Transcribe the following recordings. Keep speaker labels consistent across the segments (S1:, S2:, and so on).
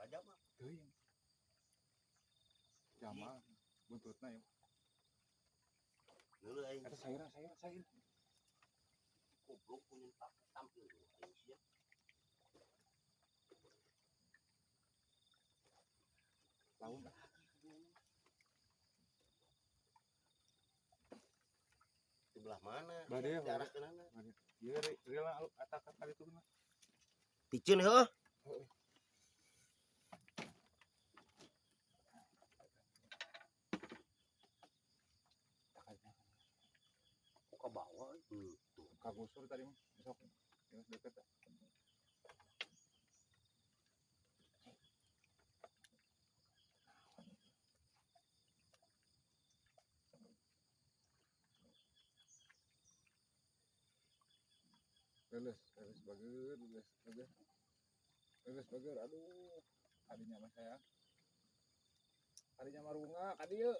S1: Saja mah.
S2: Teuing. Jama buntutna ya.
S1: Leuleuh aing.
S2: Eta sayuran sayuran sayur.
S1: Goblok punya tak tampil aing sia.
S2: Laun.
S1: Di belah mana?
S2: Bade,
S1: Di arah kenana?
S2: Ieu real atakan kali itu mah.
S1: Piceun heuh.
S2: Heeh.
S1: Kok ke bawah tuh.
S2: Kagusur tadi mah besok. Geus deket. Leles, leles bager, leles bager. Leles bager, aduh. Kadinya mah saya. Kadinya marunga, kadieu.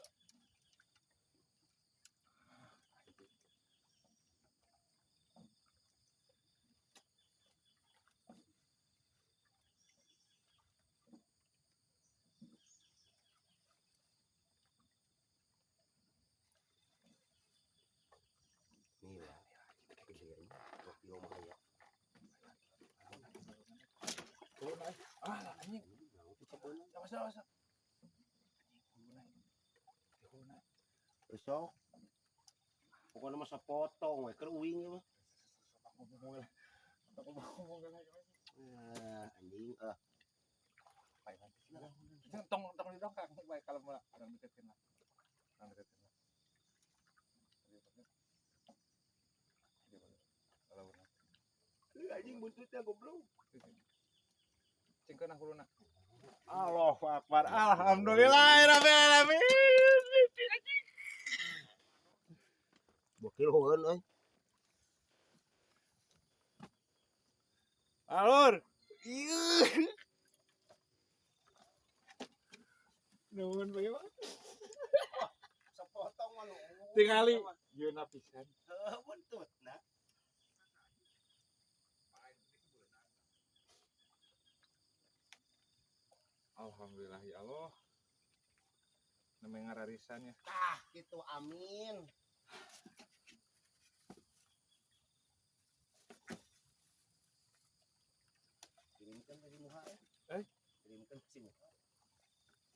S1: Nih lah. Gede ini. 2 kilo mah ya.
S2: Turun aja. Ah, anjing. Awas, awas. Anjing, huluna. Di huluna.
S1: Besok. Pokoknya mah sapotong we keur uing ieu mah.
S2: Ngomong lah. Ngomong lah.
S1: Ah, anjing ah.
S2: Tong tong didongkak baik kalau mau orang deketin lah. Orang deketin lah. Kalau benar.
S1: Anjing buntutnya goblok.
S2: Cingkeun huluna. Allahu akbar. Alhamdulillah rabbil alamin.
S1: 2 kilo euy.
S2: Alur. Ieu. Nuhun bagaimana?
S1: Sepotong mah nu.
S2: Tingali yeuna pisan.
S1: Heuh buntutna.
S2: Alhamdulillah ya Allah. Namanya ngararisan ya.
S1: Ah, gitu amin. Kirimkan ke si Muha ya.
S2: Eh?
S1: Kirimkan ke si Muha.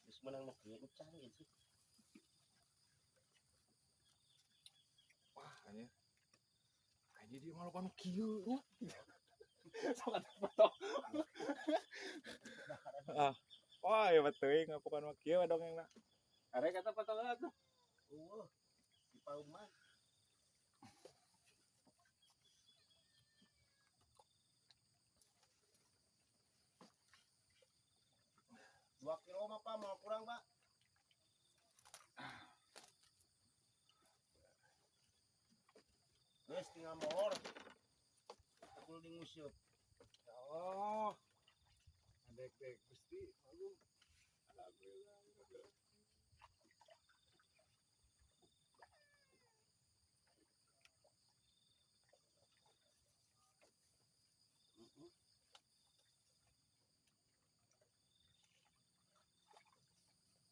S1: Terus menang nu kieu encan gitu.
S2: Wah, anjir. Anjir dia malu panu kieu nya. Sok atuh foto. Ah. Wah, ya teuing ngapukan mah kieu dongengna. Arek kata foto atuh.
S1: Eueuh. Di pauman. 2 kilo mah Pak, mau kurang Pak. Geus tinggal molor. Kudu di nguseup.
S2: Ya Allah. Adek-dek Gusti, agung. Alhamdulillah.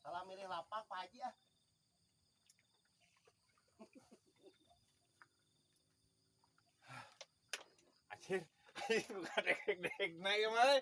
S1: Salah milih lapak Pak Haji ah.
S2: Anjir, bukan dek-dek na ieu mah.